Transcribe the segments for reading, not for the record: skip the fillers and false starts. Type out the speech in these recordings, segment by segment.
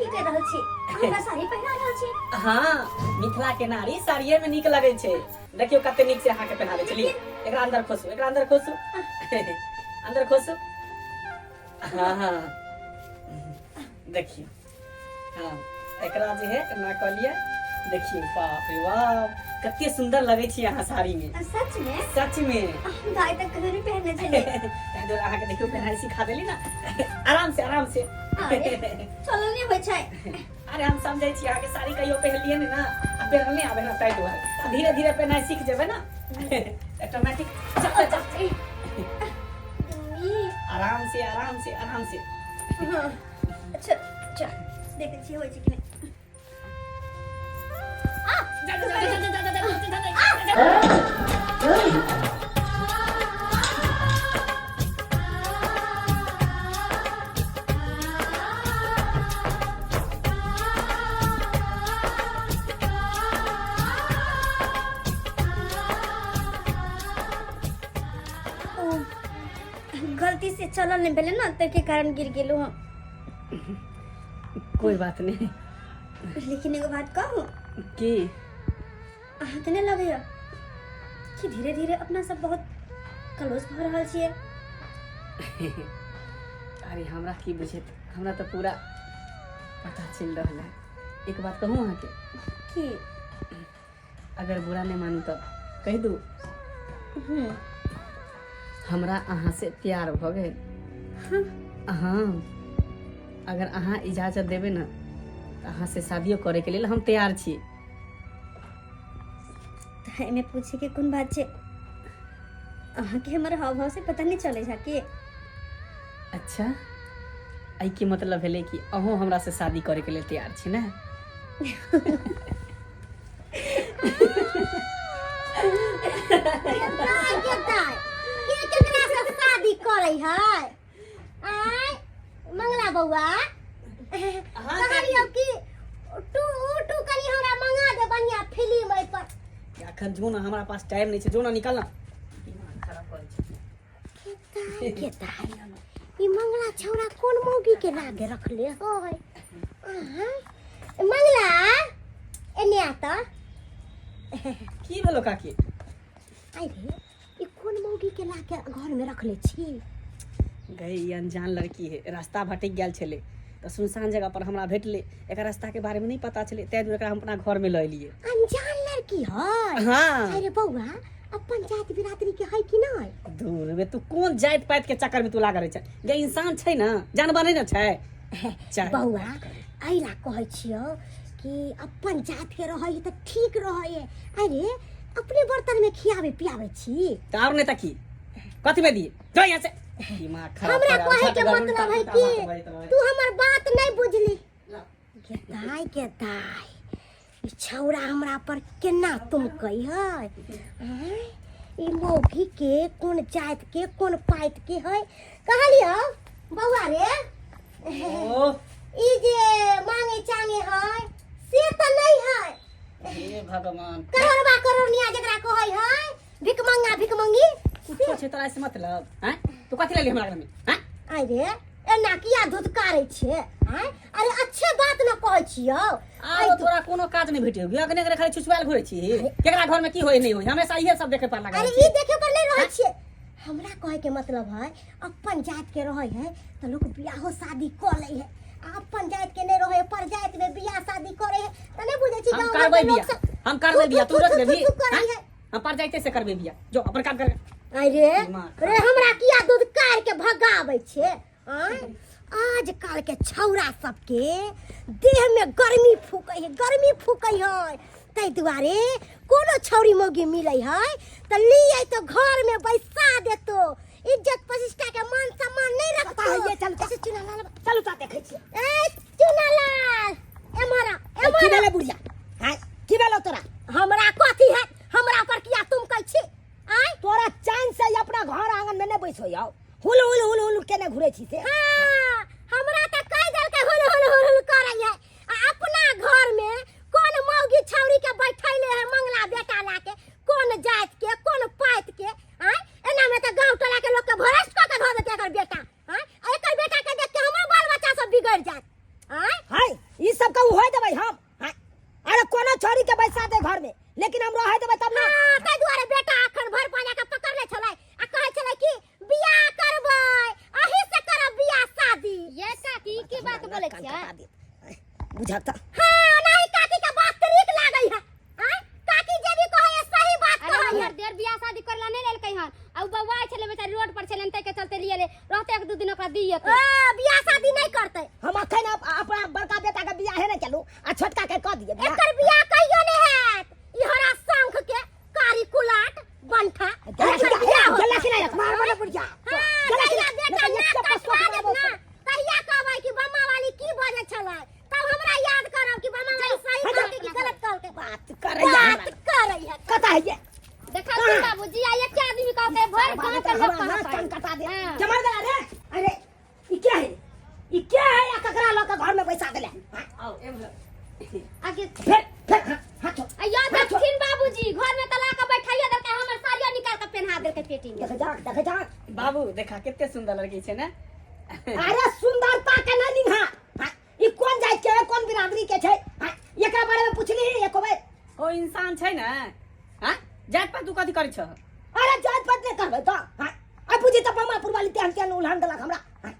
कर रहल छी? हमरा साड़ी पहिरा रहल छी? हाँ, मिथिला के नारी साड़िये में नीक लगे छै। देखियो कते नीक से अहाँ के पहिराबै छै। लिअ, एकरा अंदर खोसू, एकरा अंदर खोसू, अंदर खोसू। हाँ हाँ, देखियो, हाँ, एकरा जे है एना कऽ लिअ। देखियो, बाप रे बाप, कते सुंदर लगे छी अहाँ साड़ी में। सच में? सच में। हम तो आइ तक कहियो नहीं पहनने छलियै। ताहि दुआरे अहाँके देखियो पहनाइ सिखा देली ना। आराम से, आराम से। अरे, चलल नहि होइ छै। अरे हम समझै छी, अहाँके साड़ी कहियो पहनलियै ने ना, आ पहनल नहि आबै ना, ताहि दुआरे। आ धीरे धीरे पहनाइ सीख जेबै ना, ऑटोमेटिक। चल चल चल, आराम से, आराम से, आराम से। हाँ, अच्छा अच्छा, देखै छियै होइ छै कि नहि। जा जा जा जा जा जा जा जा। ओ, गलती से चलल नहि भेलै ने, ताहिके कारण गिर गेलहुँ हम। कोई बात नहीं। लेकिन एगो बात कहू? की? अहाँके नहि लगैया कि धीरे धीरे अपना सब बहुत क्लोज भऽ रहल छियै? अरे हमरा की बुझेत, हमरा तऽ पूरा पता चलि रहल है। एक बात कहूँ अहाँके? की? अगर बुरा नहीं मानू तऽ कहि दू। हमरा अहाँ से प्यार भऽ गेल। हाँ, अगर अहाँ इजाजत देबै ने तऽ अहाँ से शादियो करैके लेल हम तैयार छी। तऽ एहिमे पूछैके कोन बात छै? अहाँके हमर हाव भाव से पता नहि चलै छै कि? अच्छा, एहिके मतलब भेलै कि अहूँ हमरा से शादी करैके लेल तैयार छी ने? दाय के दाय, के केकरा से शादी करै है? आय मंगला बौआ, कहलियौ कि टू टू कनि हमरा मंगा दे बढ़िया फिल्म एहि पर। अखन जो ना, हमरा पास टाइम नहीं छै, जो ना, निकल ना, दिमाग खराब करै छै। दाय के दाय, ई मंगला छौड़ा कोन मौगी के लागे रखले है? आय मंगला, एने आ तऽ। की भेलो काकी? आइ रे, ई कोन मौगी के लाके घर में रखले छी? गई, ई अनजान लड़की है, रास्ता भटक गेल छलै तऽ सुनसान जगह पर हमरा भेटलै। एकर रास्ता के बारे में नहीं पता छलै, ताहि दुआरे एकरा हम अपना घर में लऽ एलियै। अनजान लड़की है? हाँ। अरे बौआ, अपन जाति बिरादरी के है कि नहीं? दूर बे, तू कोन जाति पाति के चक्कर में तू लागल रहै छै? जे इंसान छै ने, जानवर नहीं ने छै। चाहे बौआ, एहि ला कहै छियौ कि अपन जात के रहै है तऽ ठीक रहै है। अरे अपने बर्तन में खियाबै पियाबै छी। तऽ आओर नहीं तऽ की, कथी में दिए? जो यहाँ से, दिमाग खराब हमरा करा, कहै के झट मतलब उल्टा है पुल्टा कि बात बजैत रहै। तू हमर बात नहीं बुझली। गे दाय के दाय, ई छौड़ा हमरा पर केना तुमकै है? आँय, ई मौगी के कोन जाति के कोन पाति के है? कहलियौ बौआ रे, ओ ई जे मांगे चांगे है से तऽ नहीं है? हे भगवान! करोड़बा करोड़निया जकरा कहै है, भिखमंगा भिखमंगी। कुछो छै तोरा से मतलब? हैं, तू कथी लेली हमरा घर में? हैं? आइ रे, एना किया धुतकारै छियै? आँय, अरे अच्छे बात न कहै छियौ। आरो तोरा कोनो काज नहीं भेटियो? अखने अखने खाली छुछुआल घुरै छी, केकरा घर में की होय नहीं होय, हमेशा इहे सब देखे पर लागल। अरे छी ई देखे पर नहीं रहै छियै। हमरा कहै के मतलब है, अपन जात के रहै है तऽ लोक बियाहो शादी कऽ लै है, आ अपन जात के नहीं रहै है, पर जात में बियाह शादी करे है तऽ नहीं बुझै छी हम गाँव घर करबै के लोक बियाह सब हम करबै थू बियाह, थू तू रोक थू देबही? थू करै हैं? है। हम पर जाइते से करबै बियाह, जो अपन काम कर। अरे दिमाग रे, हमरा किया दूध कार के भगाबै छै? आँय, आजकल के छौड़ा सबके देह में गर्मी फूकै है, गर्मी फूकै है, ताहि दुआरे कोनो छौड़ी मौगी मिलै है तऽ लिए तो घर में बैसा देतो, इज्जत प्रतिष्ठा के मान सम्मान नहीं रखतो। ये चल, ऐसे चुनालाल, चलू ता देखै छियै। ए चुनालाल, एम्हर आ, ए, की एम्हर आ। भेलै बुढ़िया? हैं, की भेलौ तोरा? हमरा कथी है? हमरा पर किया तुम कहै छी? आँय, तोरा चैन से अपना घर आंगन में नहीं बैस होइयौ, हुल हुल हुल हुल केने घुरै छी से? हाँ, हमरा तऽ कहि देलकै हुल हुल हुल हुल करै है, आ अपना घर में कोन मौगी छौरी के बैठैले है मंगला बेटा लाके, कोन जाति के कोन पाति के? आँय, एना में तऽ गाँव टोला के लोग के भ्रष्ट कऽ के धऽ देतै एकर बेटा। आँय, आ एकर बेटा के देख के हमर बाल बच्चा सब बिगड़ि जायत। देबै हम हाँ? अरे कोनो छोरी के बैसा दे घर में लेकिन हम रहे देबै तब ना। हाँ, ताहि दुआरे बेटा अखन भर पाजा के पकड़ले छलै आ कहै छलै कि बियाह करबै, अही से करब बियाह शादी। ये काकी की बात बोलै कान छियै? कटा देत। बुझक त। हाँ, ओनाही काकी के बात तऽ नीक लागै है। आँय, काकी जे भी कहै है सही बात अरे कहै है। हमर देर बियाह शादी करला नहीं लेलकै हन आ उ बौआ छलै बेचारी रोड पर छलै ताहि के चलते लिए ले रहते एक दू दिन ओकरा दिए के। ओ, बियाह शादी नहीं करतै। हम अखन अपना बड़का बेटा के बियाहे नहि केलहुँ आ छोटका के कऽ दिए बियाह। एकर बियाह कहियो नहीं हैत। ई हरा शंख के कारी कुलाट बंठा गला एकर बियाह होतै। गला के नहीं मार मार बुढ़िया। हाँ, गला के तहिया बेटा नहीं, नाक एक चप्पल कटवा सोख देत मारबो। ना, तहिया कहबै कि बम्मा वाली की बजै छलै, तब हमरा याद करब कि बम्मा वाली सही हट जा। कहलकै कि गलत कहलकै। बात करैया बात हमरा। करै है। कता है ये? देखा तू बाबूजी आ एक आदमी कहते भर गांव के लोग हमरा नाक कहते। कान कटा दे। हाँ। जमर गला रे। अरे ई क्या है? ई क्या है? या ककरा लऽ के घर में बैसा देले? हाँ? आओ एम्हर। आगे फेर फेर हाँ, हाथ छोड़। आ याद रखथिन बाबूजी घर में तला के बैठाइए देलकै हमर साड़ियो निकाल के पहना देलकै पेटी में। देखे जा देखे जा। बाबू देखा कते सुंदर लड़की छै ने। अरे सुंदरता के नहीं निभा। हाँ, ई कोन जाति के है, कोन बिरादरी के छै? हाँ, एकरा बारे में पूछली एको बेर? ओ इंसान छै ने। हाँ, जात पात तू कथी करै छह? अरे जात पात नहि करबै तऽ। हाँ, आ बुझी तऽ बमापुर वाली तेहन तेहन उल्हान देलक हमरा। हाँ,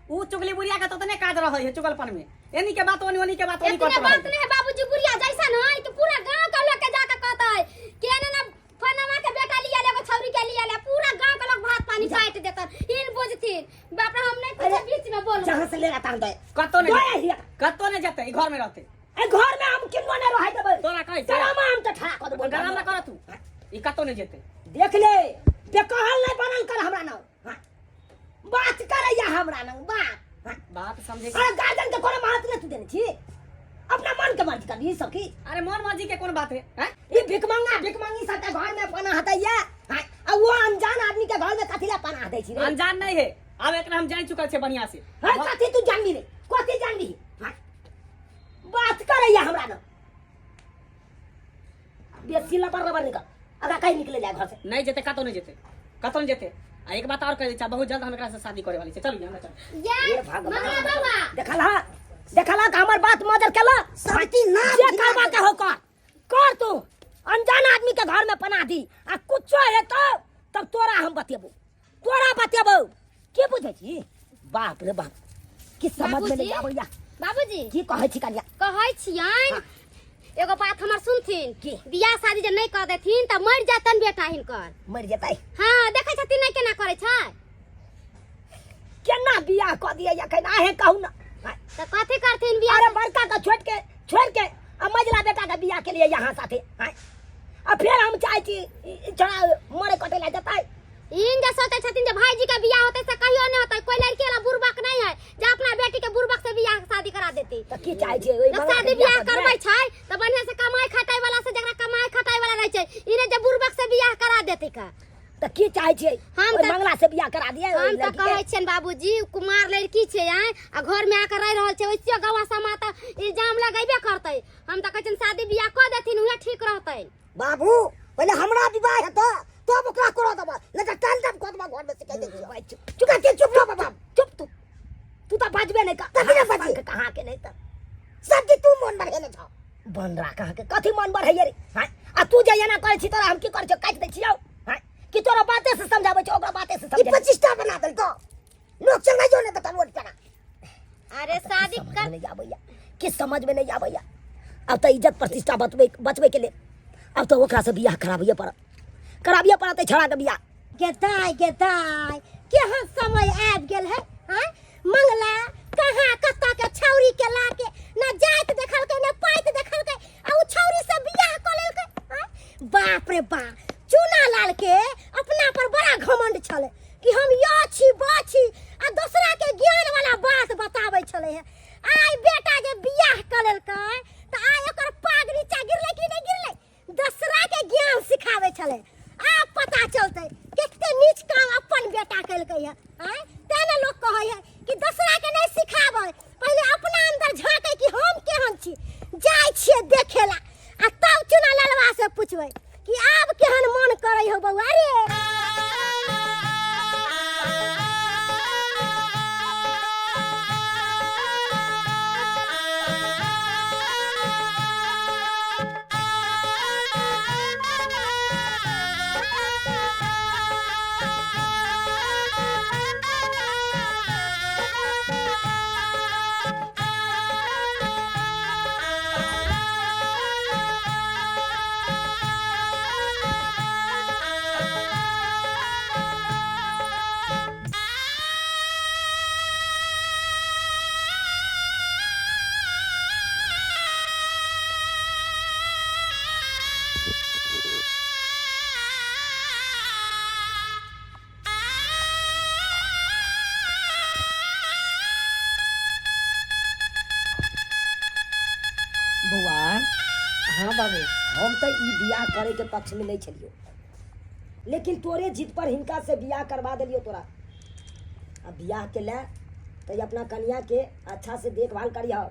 ऊ चुगली बुढ़िया के तो तने काज रहै है चुगलपन में, एनी के बात ओनी ओनी के बात ओनी इतने करत बात रहै। नहीं है बाबूजी बुढ़िया जैसा न है कि पूरा गांव के लोग के जाके कहता है कि एने ना फनवा के बेटा लिया ले एगो छौरी के लिया ले, पूरा गांव के लोग भात पानी काट देतन इन बुझथिन। बाप रे हम नहीं कुछ बीच में बोलू। जहां से ले रहा था दे। कतो नहीं दे हिया। कतो नहीं जेतै, ई घर में रहतै। ए घर में हम किनको नहीं रहै देबै। तोरा कहै छै। डरामा हम तऽ ठा कऽ देबौ। डरामा कर तू, ई कतो नहीं जेतै। देख ले बेकहल नहीं बनल कर हमरा नाम। हाँ, बात करैया हमरा नाम बात। हाँ। बात समझे। अरे गार्जियन के कोनो महत्व नहीं तू देने छी, अपना मन के मर्जी कर सब की। अरे मन मर्जी के कोन बात है? हैं? ई भिखमंगा भिखमंगी सब के घर में पनाह दैया। हाँ, आ वो अनजान आदमी के घर में कथी ला पनाह दै छी रे? अनजान नहीं है, अब एकरा हम जान चुकल छे बढ़िया से। हाँ, कथी तू जानबी रे? कथी जानबी? हाँ, बात करैया हमरा नाम। बेसी लबर लबर निकल, अगर कहीं निकले जाए घर से। नहीं जेते, कतो नहीं जेते, कतो नहीं जेते। आ एक बात और कह दै छी, बहुत जल्द हम एकरा से शादी करे वाली छी। चलू हमरा चल। ये हे भगवान। मंगला बाबा। देखल हा, देखल हा कि हमर बात मदद केला। सबकी नाक जे गिरा करबा के हो कर, कर तू। अनजान आदमी के घर में पनाह दी आ कुछो हेतौ तब तोरा हम बतेबो, तोरा बतेबो। के बुझै छी? बाप रे बाप, की समझ में नहीं बाबूजी? आबैया। बाबूजी। की कहै छी कनिया? कहै छियनि एगो बात हमर सुनथिन। की? बियाह शादी जे नहीं कर देथिन तऽ मरि जेतन बेटा हिनकर। मरि जेतै? हाँ, देखै छथिन नहीं केना करै छै। केना बियाह कऽ दियै अखन अहें कहू ना। तऽ कथी करथिन बियाह? अरे बड़का के छोड़ के, छोड़ के आ मझला बेटा के बियाह के लिए यहाँ साथे। हाँ, आ फिर हम चाहे छी ई छोड़ा मरे कटे ला जेतै। इन जे सोचै छथिन जे भाईजी के बियाह होतै से कहियो नहीं होतै। कोई लड़की वाला बुड़बक नहीं है जे अपना बेटी के बुड़बक से बियाह शादी करा देती। तऽ की चाहे छियै ओहि लोक मंगला के शादी बियाह बियाह कऽ करबै दियै? छै तऽ बढ़िया से कमाई खटाई वाला से, जकरा कमाई खटाई वाला रहै छै, इने जे बुड़बक से बियाह करा देती का। तऽ की चाहे छियै? हम ओहि तऽ- मंगला से बियाह करा दियै ओहि हम तऽ लड़की के? कहै छियनि बाबूजी, कुमार लड़की छै आँय, आ घर में आके रहि रहल छै, वैसियो गवा समा तऽ इल्जाम लगेबे करतै। हम तऽ कहै छियनि शादी बियाह कऽ देथिन, उहे ठीक रहतै। बाबू पहिले हमरा विवाह हेतौ तब ओकरा करऽ देबऽ, नहीं तऽ टाइम टाइम कऽ देबऽ घर में से कहि दै छियौ। चुप, चुप कर, चुप रह बाबा। चुप तू, तू तऽ बाजबे नहि कर। कथी नहि बाजी? कहाँ के नहि तऽ सब की तू मन बढ़ेने छौ। बनरा कहाँ के कथी मन बढ़ैये रे? हाँ, आ तू जे एना करै छी तोरा हम की करै छियौ? काटि दै छियौ? हाँ, कि तोरा बाते से समझाबै छियौ, ओकरा बाते से ई समझाबै? 25टा बना देलकौ, लोग चंगाइयो नहि देतौ रोड पर। अरे शादी समझ कर में नहीं आबैया, कि समझ में नहीं आबैया। अब तऽ इज्जत प्रतिष्ठा बचबै बचबै के लेल अब तऽ ओकरा से बियाह कराबिये पड़त, कराबिये पड़त एहि छौड़ा के बियाह। गे दाय, गे दाय, केहन समय आबि गेल है। आँय मंगला कहाँ कतऽ के छौरी के लाके न जाति देखलकै न पाति देखलकै आ उ छौरी से बियाह कऽ लेलकै। आँय बाप रे बाप, चूना लाल के अपना पर बड़ा घमंड छलै कि हम यो छी बो छी आ दोसरा के ज्ञान वाला बात बताबै छलै है। आइ बेटा जे बियाह कऽ लेलकै तऽ आइ ओकर पाग नीचा गिरलै कि नहि गिरलै? दोसरा के ज्ञान सिखाबै छलै। आब पता चलतै कते नीच काम अपन बेटा केलकै है। आँय तें ने लोक कहै है कि दोसरा के नहीं सिखाबै, पहिले अपना अंदर झाँकै कि हम केहन छी। जाइ छियै देखेला आ तब चुना ललवा से पुछबै कि आब केहन मन करै हो बौआ रे। बौआ। हाँ बाबू। हम तऽ ई बियाह करैके पक्षमे नहि छलियौ, लेकिन तोरे जिद पर हिनका से बियाह करवा देलियौ तोरा। आ बियाह के ले तऽ अपना कनिया के अच्छा से देखभाल करिह,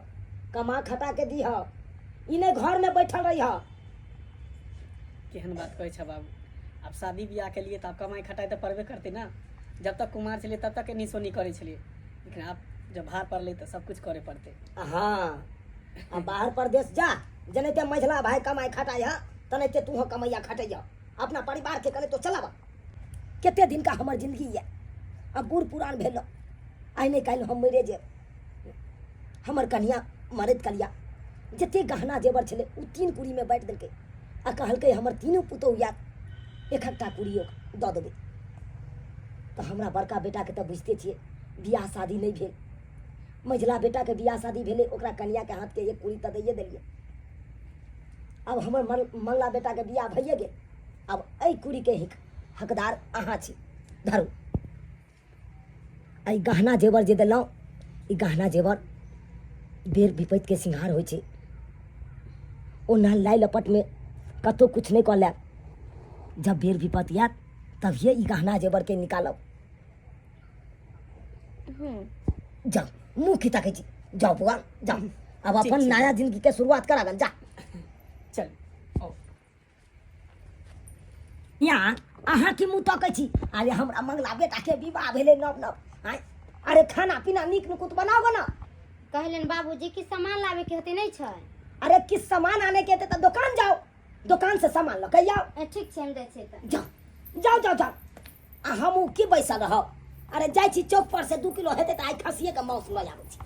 कमा खटा के दीह, ई नहि घर में बैठल रहिह। केहन बात कहै छ बाबू, आब शादी बियाह के लिए तऽ आब कमाइ खटाइ तऽ पड़बे करतै ने। जब तक कुमार छलियै तब तक एनी सोनी करै छलियै, लेकिन आब जब भार पड़लै तऽ सब कुछ करे पड़तै। हाँ, आ बाहर परदेश जा, जेनाहिते मझिला भाई कमाइ खटाइ है तेनाहिते तूहो कमैया खटैया, अपना परिवार के कने तो चलाबा। कते दिन का हमर जिंदगी ये, अब बूढ़ पुरान भेल, आइ नहि काल्हि हम मरे जेब। हमर कनिया मरैत कलिया जते गहना जेवर छलै ओ 3 कुड़ीमे बाँटि देलकै आ कहलकै हमर तीनू पुतोहु आयत एकटा कुड़ी दऽ देबै। तऽ हमरा बड़का बेटाके तऽ बुझिते छियै बियाह शादी नहि भेल, मझिला बेटाके बियाह शादी भेलै, ओकरा कनियाके हाथके एक कुड़ी तऽ दैए देलियै। आब हमर मल्ला बेटाके बियाह भइए गेल, आब एहि कुड़ीके हकदार अहाँ छी। धरू एहि गहना जेवर जे देलहुँ, ई गहना जेवर बेर विपत्तिके सिंगार होइ छै। ओना लाइ लपटमे कतहु किछु नहि कऽ लेब, जब बेर विपत्ति आयत तभिए ई गहना जेवरके निकालब। जाओ, मुँह की ताकै छी, जाओ बौआ जाओ, आब ठीक अपन छै। नया जिंदगी के शुरुआत करागन जा। चल ओ यहाँ अहाँ की मुँह तकै छी? अरे हमरा मंगला बेटा के विवाह भेलै नव नव, आँय अरे खाना पीना नीक नुकुत बनाओ ना। कहलन बाबूजी कि सामान लावे के होते नहीं छै। अरे किस सामान आने के हेतै तऽ दोकान जाओ, दोकान से सामान लऽ के आउ। ठीक छै, हम जाइ छियै तऽ। जाओ जाओ जाओ जाओ, आ हमहूँ की बैसल रहब? अरे जाइ छी चौक पर से 2 किलो हेतै तऽ आइ खसिए के मांस लऽ आबै छी,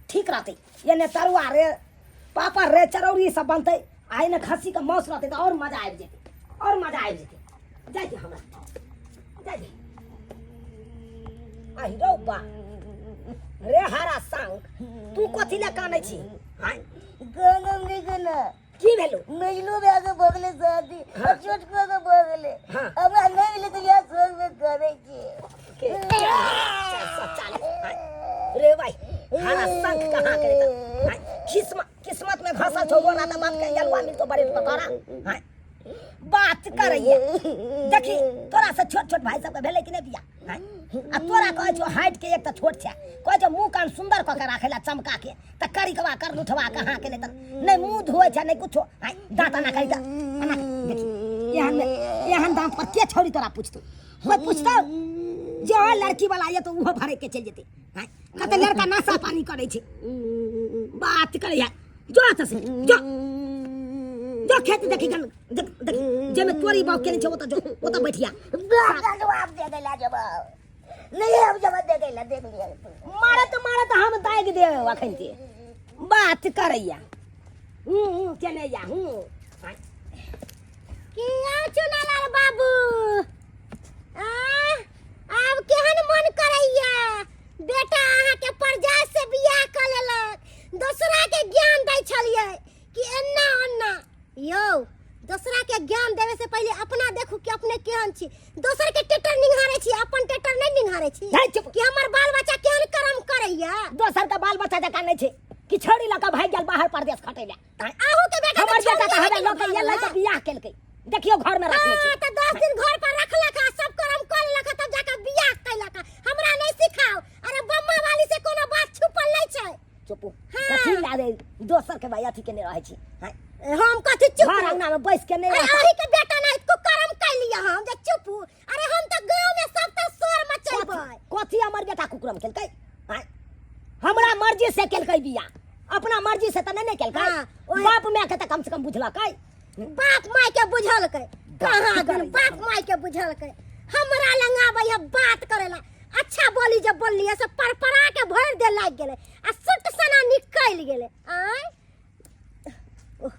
ठीक रहतै। एने तरुआ रे पापड़ रे चरौरी सब बनतै, आ एने खस्सी के मांस रहतै तऽ आओर मजा आबि जेतै, आओर मजा आबि जेतै। जाइ छी हमरा, जाइ छी। आहि रौ बा रे हारा संग, तू कथी लए कानै छी? आँय? गाना नहीं गाना। की भेलो? मझलो भैया के बगले शादी, हाँ। और छोटको के बगले। हाँ। हमरा नहीं मिले तो यार सोच में करे छी। के? 440। हाँ। रे भाई, हारा संग कहाँ करे त? हाँ। किस्मत में घसल छौ गोरा त बाप के जलवा मिलतो बड़े तोरा। हाँ। बात करैया। देखी तोरा से छोट छोट भाई सबके भेलै कि नहि बियाह? हाँ। आ तोरा कहै छौ हाइट के एक तऽ छोट छै, कहै छौ मुँह कान सुन्दर कऽ के राखै ला चमका के, तऽ करिकवा कर लुठवा कहाँ के नहि तऽ नहि मुँह धोए छै नहि कुछो। हाँ, दाँत एना करि तऽ एना देखी, एहन मे एहन दाँत पर के छौड़ी तोरा पुछतौ? कोइ पुछतौ? जे ओ लड़की वाला ये तऽ ओहो भरे के चलि जेतै। हाँ, कते लड़का नशा पानी करै छै, बात करैया। जो एतऽ से जो, जो खेत देखी गन, देख देख जेमे तोरी बाप केने छै ओतऽ जो, ओतऽ बैठिया। जवाब दे गेला, जवाब नहीं हम जवाब दे गेला, देख लिया। मारत मारत हम दागि देब अखन के बात करैया। हूँ हूँ केने या हूँ। की यौ चुनालाल बाबू, आ आब केहन मन करैया? बेटा अहाँके परजात से बियाह कऽ लेलक, दोसरा के ज्ञान दै छलियै कि एन्ना ओन्ना। यौ दोसरा के ज्ञान देवे से पहिले अपना देखू कि अपने केहन छी। दोसर के टेटर निहारे छी, अपन टेटर नहीं निहारे छी। नहीं, चुप। कि हमर बाल बच्चा केहन कर्म करैया। दोसर के बाल बच्चा जकाँ नहीं छै कि छौड़ी लऽ कऽ भागि गेल बाहर परदेश खटै लए। अहू के बेटा हमर तऽ बेटा तऽ छौड़िए हवे लऽ के भागल एलै तऽ है। बियाह केलकै, देखियौ घर में रखने छै। हाँ, तऽ 10 दिन घर पर रखलक आ सब कर्म कऽ लेलक आ तब जाकऽ बियाह केलक। हमरा नहीं सिखाओ। अरे बम्मा वाली से कोनो बात छुपल नहीं छै। चुप। हाँ। कथी लागे दोसर के भाई अथी केने रहै छी? हाँ। हम कथी चुप? घर अंगना में बैस के नहीं अरे रहता। अही के बेटा नहीं को कर्म कैलिए हम जे चुप। अरे हम तऽ गांव में सब तऽ शोर मचैबै। कथी हमर बेटा कुकरम केलकै? हाँ। हमरा मर्जी से केलकै बियाह, अपना मर्जी से तऽ नहीं ने केलकै। हाँ, ओहे- बाप माय के तऽ कम से कम बुझलकै। बाप माय के बुझलकै कहाँ की दिन करैया? बाप माय के बुझलकै। हमरा लंग आबै है बात करेला, अच्छा बोली जब बोललियै से परपरा के भरि दे लागि गेलै आ सुट सना निकलि गेलै। आँय ओह,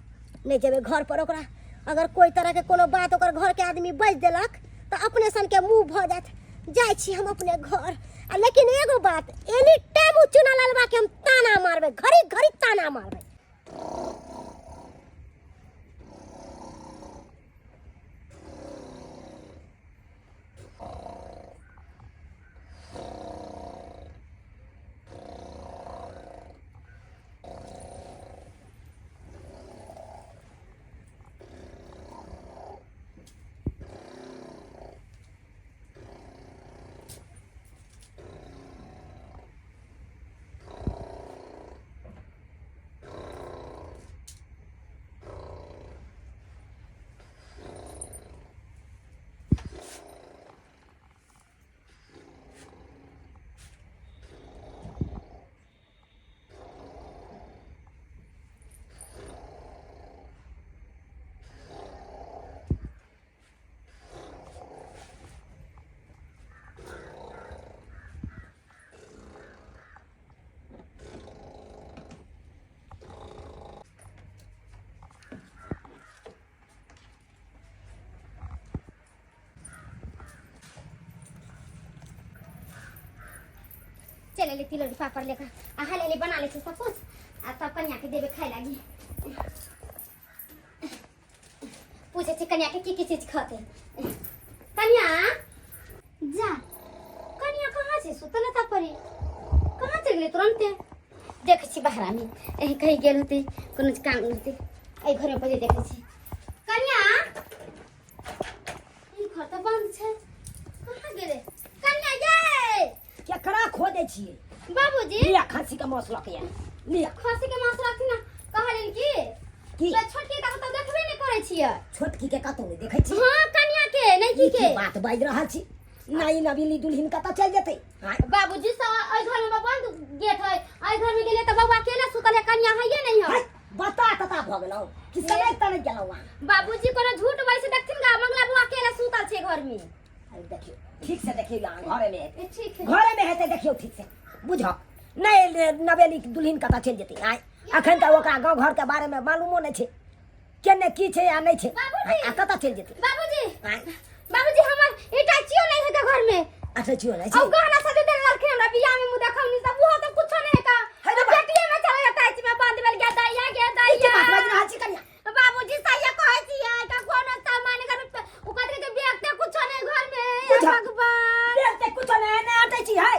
नहि जेबै घर पर। ओकरा अगर कोइ तरह के कोनो बात ओकर घर के आदमी बाजि देलक तऽ अपने सन के मुँह भऽ जायत। जाइ छी हम अपने घर। आ लेकिन एगो बात, एनी टाइम ओ चुना ललबा के हम ताना मारबै, घड़ी घड़ी ताना मारबै। चलि एली तिलौरी पापड़ लेकर आ हाली हाली बना लै छी सब कुछ आ तब कनिया के देबै खाय लागी। पूछै छी कनिया के की की चीज खते। कनिया जा, कनिया कहाँ छै? सुतल त परी कहाँ चलि गेलै तुरन्ते? देखै छी बाहरा में एही कहीं गेल होतै, कोनो काम होतै। एहि घर में पहिले देखै छी। कनिया, ई घर तऽ बंद छै, कहाँ गेलै कनिया ये? केकरा खोजै छियै? बाबूजी। लिअ, खस्सी के मांस लऽ के आयल, लिअ। खस्सी के मांस रखी ना। कहलिन की की? तऽ छोटकी के कतौ देखबे नहि करै छियै। छोटकी के कतौ नहि देखै छी? हाँ, कनिया के नहीं की ई के की बात बाजि रहल छी? नाई नबीली दुल्हिन कतऽ चलि जेतै? आँय? बाबूजी सब एहि घर में बंद गेट है, एहि घर में गेलियै तऽ बौआ अकेले सुतल है, कनिया है नहीं है। है, बता तता भऽ गेलौ कि समय तऽ नहि गेलौ अहाँ? बाबूजी, कोनो झूठ वैसे देखथिन गा, मंगला बौआ अकेले सुतल छै घर में। अरे देखियौ, ठीक से देखियौ, अहाँ घरे में हेतै। ए, ठीक है। घरे में हेतै, देखियौ ठीक से। बुझक नहि नवेली दुल्हिन कतऽ चलि जेतै? आँय, अखन तऽ ओकरा गाँव घरके बारेमे मालूमो नहि छै, केने की छै आ नहि छै। बाबूजी! आ कतऽ चलि जेतै? बाबूजी। आँय? बाबूजी, हमर इटाचियो नहीं है घर में। अच्छा, छियो नहि छै? और गहना सब जे देने रहलखिन हमरा बियाह में, मुदा खौनी सब ओहो सब कुछो नहीं है का। है रे बा। पेटिए में चले अटैच में बंद भेल गया दैया गे। ई की बात दैया। बाजि रहल छी कनिया? बाबूजी, सही कहै छियै का, कोनो सामान घर में उ कहत के बैग ते कुछो नहीं घर में। हे बुझा। भगवान। बेल ते कुछो नहि नहि अटै छी है।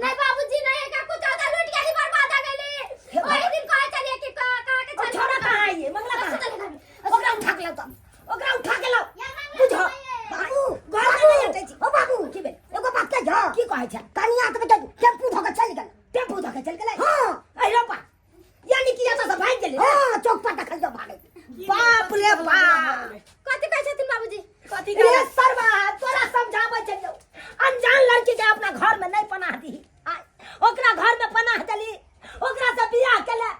नहीं बाबूजी, नहीं का कुछो का, लूट के ही बर्बाद आ गेली। हे ओही दिन कहै छलियै कि कहा कहा के ओ छलियै। छोड़ा कहाँ है ये? मंगला कहाँ? सुतल है घर में। ओकरा उठा के लाउ तब, ओकरा उठा के लाउ। या मंगला बुझो बाबू, घर में नहीं अटै छी। ओ बाबू। की भेल? एगो बात कहियो। की कहै छै? कनिया तऽ बेटा टेम्पू धऽ के चलि गेल। टेम्पू धऽ के चलि गेलै? हाँ। अरे रोपा, यानी कि एतऽ से भागि गेलै? हाँ, चौक पर देखल जो भागै। बाप रे बाप। कथी कहै छथिन बाबूजी? कथी? रे सरवा, तोरा समझाबै छलियौ, अनजान लड़की के अपना घर में नहीं पनाह दी। आय, ओकरा घर में पनाह देली, ओकरा से बियाह केले,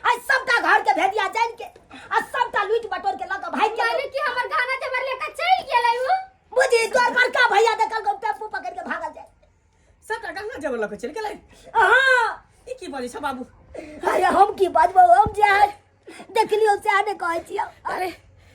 आइ सबटा घर के भेदिया जान के आ सबटा लूटि बटोर के लऽ के भागि गेलै। माने कि हमर गहना जेवर लेकर चलि गेलै उ? बुझी, तोर बड़का भैया देखल गो टेम्पू पकड़ के भागल जाय। सबटा गहना जेवर लऽ कऽ चलि गेलै? हाँ। ई की बजै छौ बाबू? अरे हम की बजबौ, हम जे देखलियौ सएह ने कहै छियौ। अरे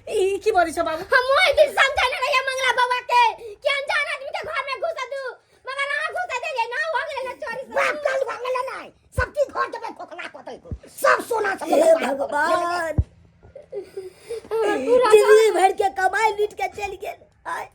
ई की बजै छौ बाबू? हम ओहि दिन समझेने रहियै मंगला बाबा के कि अनजान आदमी के घर में घुसा दू, मगर अहाँ घुसा देलियै ना, हो गेलै ना चोरी सब। बाप काल भागल नहि, सब चीज घर देबै खोखला कतै, सब सोना सब। हे भगवान, जिंदगी भर के कमाई लूट के चलि गेल। आय।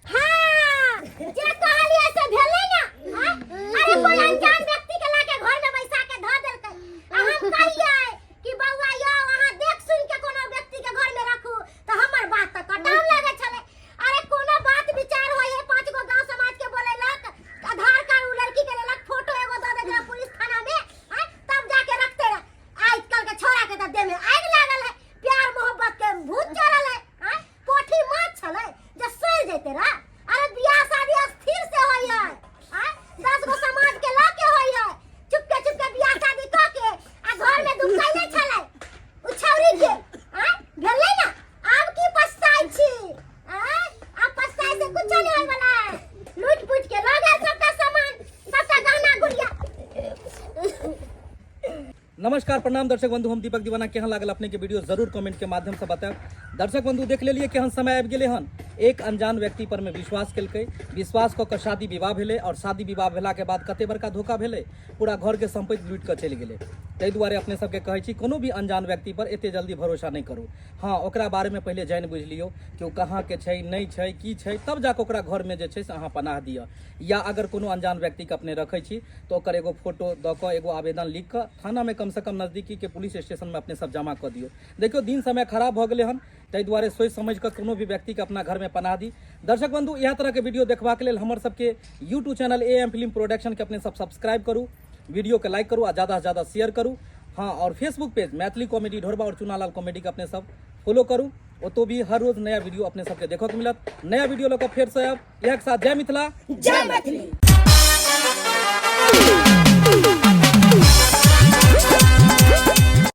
हाँ, जे कहलियै से भेलै ना। हाँ? अरे कोई अनजान व्यक्ति के लाके घर में बैसा के धऽ देलकै आ हम कहियै कि बौआ यौ, अहाँ देख सुन के कोनो व्यक्ति के घर में रखू, तऽ हमर बात तऽ कटान लागै छलै। अरे कोनो बात विचार होइ है, पांच गो गांव समाज के बोलेलक, आधार कार्ड उ लड़की के लेलक, फोटो एगो दऽ दैत रहै पुलिस थाना में, आँय, तब जाके रखते रहे। आजकल के छोरा के तऽ देह में आगि लागल है, प्यार मोहब्बत के भूत चढ़ल है। आँय, पोठी माछ छलै जे सड़ि जैते रह। अरे बियाह शादी स्थिर से होइ है, आँय, 10 गो समाज के लऽ के होइ है। चुपके चुपके बियाह शादी कऽ के आ घर में दुखैले छलै उ छौरी के। आँय, भेलै ना? आब की पछताइ छी? आँय, आब पछताइ से कुछो नहीं होय वाला है। लूटि पुटि के लऽ गेल सबटा सामान, सबटा गहना गुड़िया। नमस्कार, प्रणाम दर्शक बंधु, हम दीपक दीवाना। केहन लागल अपने के वीडियो, जरूर कमेंट के माध्यम से बतायब। दर्शक बंधु, देख लेलिए केहन समय आबि गेलै हन। एक अनजान व्यक्ति पर में विश्वास केलकै, विश्वास कऽ कऽ शादी विवाह भेलै और शादी विवाह भेला के बाद कते बड़का धोखा भेलै, पूरा घर के संपत्ति लूटि कऽ चलि गेलै। ताहि दुआरे अपने सबके कहै छी, कोनो भी अनजान व्यक्ति पर एते जल्दी भरोसा नहि करू। हाँ, ओकरा बारे में पहिले जानि बुझि लियौ कि ओ कहाँ के छै, नहि छै, की छै, तब जाकऽ ओकरा घर में जे छै से अहाँ पनाह दिअ। या अगर कोनो अनजान व्यक्ति के अपने रखै छी तऽ ओकर एगो फोटो दऽ कऽ, एगो आवेदन लिख कऽ थानामे, कमसँ कम नजदीकीके पुलिस स्टेशनमे अपने सब जमा कऽ दियौ। देखियौ, दिन समय खराब भऽ गेलै हन, ताहि दुआरे सोचि समझि कऽ कोनो भी व्यक्तिके अपना घरमे पनाह दी। दर्शक बंधु, इएह तरहके वीडियो देखबाक लेल हमर सबके YouTube channel A M film प्रोडक्शनके अपने सब सब्सक्राइब करू, वीडियोके लाइक करू आ ज़्यादा से ज़्यादा शेयर करू। हाँ, और फेसबुक पेज मैथिली कॉमेडी ढोरबा और चुनालाल कॉमेडीके अपने सब फॉलो करू, ओतो भी हर रोज नया वीडियो अपने सबके देखऽ के मिलत। नया वीडियो लऽ कऽ फेरसँ आयब। इएह के साथ जय मिथिला, जय मैथिली।